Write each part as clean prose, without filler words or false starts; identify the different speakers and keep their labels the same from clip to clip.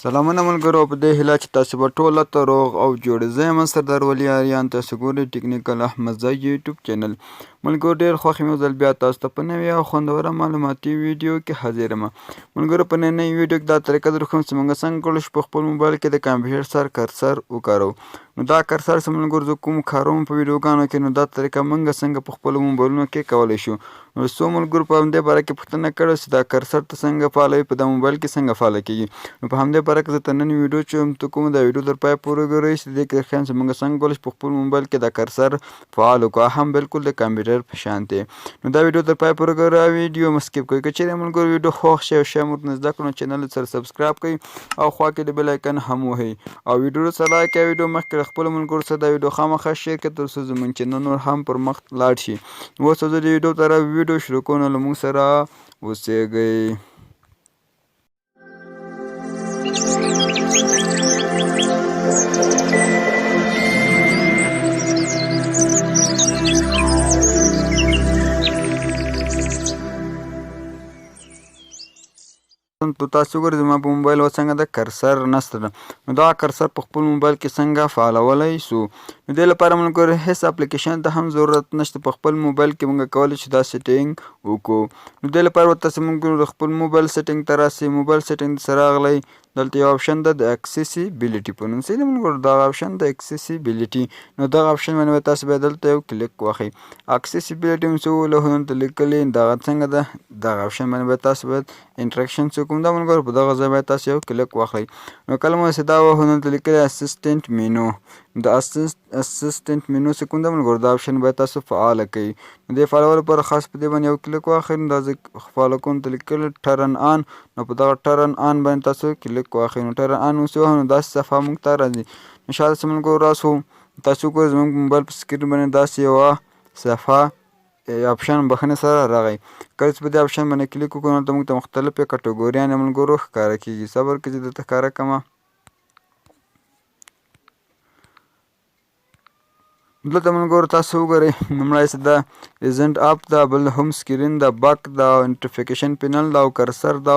Speaker 1: سلامونه ملګرو، په دې هیله چې تاسو به ټوله ته روغ او جوړ. زه یم سردار ولي آریان، تاسو ګورئ ټیکنیکل احمدزی یوټیوب چینل. ملګرو، ډېر خوښ یم یو ځل بیا تاسو ته په نوې او خوندوره معلوماتي ویډیو کې حاضر یم. ملګرو، په ننۍ ویډیو کې دا طریقه در ښیم چې موږ څنګه کولی شو په خپل موبایل کې د کمپیوټر سره کرسر وکاروو. نو دا کرسر چې ملګرو زه کوم کاروم په ویډیوګانو کې، نو دا طریقه موږ څنګه په خپلو موبایلونو کې کولی شو. نو څو ملګرو په همدې باره کې پوښتنه کړې چې دا کرسر ته څنګه فعالوي، په دا موبایل کې څنګه فعاله کېږي. نو په همدې باره کې زه ته نن ویډیو چمتو کوم. دا ویډیو تر پای پورې وګورئ چې دې کې ښیم چې موږ څنګه کولی شو په خپل موبایل کې دا کرسر فعال وکړو، هم بالکل د کمپیوټر په شان دی. نو دا ویډیو تر پای پورې وګورئ، ویډیو مه skip کوئ. که چېرې ملګرو ویډیو خوښ شي او شی مو ورته زده کړو، نو چینل سره subscribe کړئ او خوا کې د bell icon هم وهئ او ویډیو سره like او ویډیو مخکې له خپلو ملګرو سره دا ویډیو خامخا share کړئ، تر څو زموږ چینل نور هم پر مخ لاړ شي. اوس زه د ویډیو تر ویډیو شروع کوم، نو له موږ سره اوسېږئ. نو تاسو وګورئ زما په موبایل اوس څنګه د کرسر نشته ده. نو دا کرسر په خپل موبایل کې څنګه فعالولی شو؟ نو دې لپاره موږ ګورو هیڅ اپلیکیشن ته هم ضرورت نشته، په خپل موبایل کې موږ کولی شو دا setting وکړو. نو دې لپاره به تاسو موږ ګورو د خپل موبایل setting ته راسئ. موبایل setting سره راغلی، دلته یو option ده د accessibility په نوم. صحیح ده ملګرو، دغه option د accessibility، نو دغه option باندې به تاسو بیا دلته یو کلیک واخلئ. accessibility هم څه له دلته لیکلي دغه څنګه ده، دغه option باندې به تاسو باید interaction څه کوم دا ملګرو، په دغه ځای باید تاسو یو کلیک واخلئ. نو کله مو چې دا وهو، دلته لیکلي assistant menu، د assistant menu څه کوم دا ملګرو، دا option باید تاسو فعاله کړئ. نو دې فعالولو لپاره خاص په دې باندې یو کلیک واخلئ. نو دا زه فعاله کوم، ته لیکلي turn on، نو په دغه turn on باندې تاسو کلیک واخلئ. نو turn on اوس وهو، نو داسې صفحه موږ ته راځي. نو شاته چې ملګرو راسو، تاسو وګورئ زموږ موبایل په screen باندې داسې یوه صفحه option بخښنې سره راغی. کله چې په دې option باندې کلیک وکړو، نو موږ ته مختلفې کټګوریانې ملګرو ښکاره کېږي. صبر کړئ چې درته ښکاره کړم. دلته ملګرو تاسو وګورئ، لومړی څه ده recent app ده، بل home screen ده، back ده، notification panel ده او cursor ده،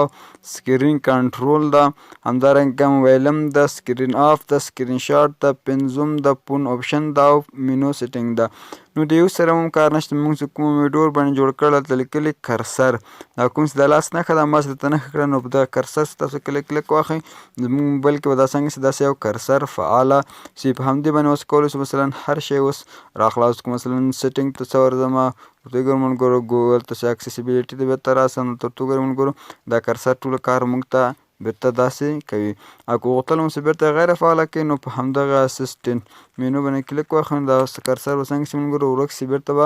Speaker 1: screen control ده، همدارنګه ویلم ده، screen off ده، screenshot ده، pen zoom ده، phone option ده او menu setting ده. نو د یو سره هم کار نشته. موږ چې کوم ویډیو باندې جوړ کړل، هلته لیکلي cursor، دا کوم چې د لاس نښه ده ما چې درته نښه کړه، نو په دغه cursor چې تاسو کله کلیک واخلئ، زموږ موبایل کې به دا څنګه چې داسې یو cursor فعاله شي. په همدې باندې اوس کولی شو مثلا هر شی اوس راخلاص کړو. مثلا setting ته څه ورځم، ورته وګورم ملګرو، ګوګل ته چې accessibility ته بېرته راسم، تر څو وګورم ملګرو دا cursor ټول کار موږ ته بېرته داسې کوي. او که غوښتل مو چې بېرته غیر فعاله کړئ، نو په همدغه assistant menu باندې کلیک واخلئ، نو دا cursor به څنګه چې ملګرو ورک شي، بېرته به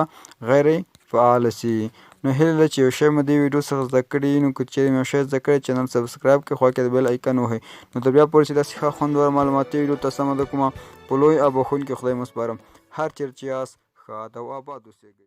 Speaker 1: غیر فعاله شي. نو هیله ده چې یو شی مو دې ویډیو څخه زده کړي. نو که چېرې مو یو شی زده کړی، چینل subscribe کړئ، خوا کې د bell icon ووهئ. نو تر بیا پورې چې داسې ښه خوندوره معلوماتي ویډیو ته سمه ده کومه، په لوی او بښونکي خدای مو سپارم. هر چېرې چې یاست ښاد او آباد اوسئ.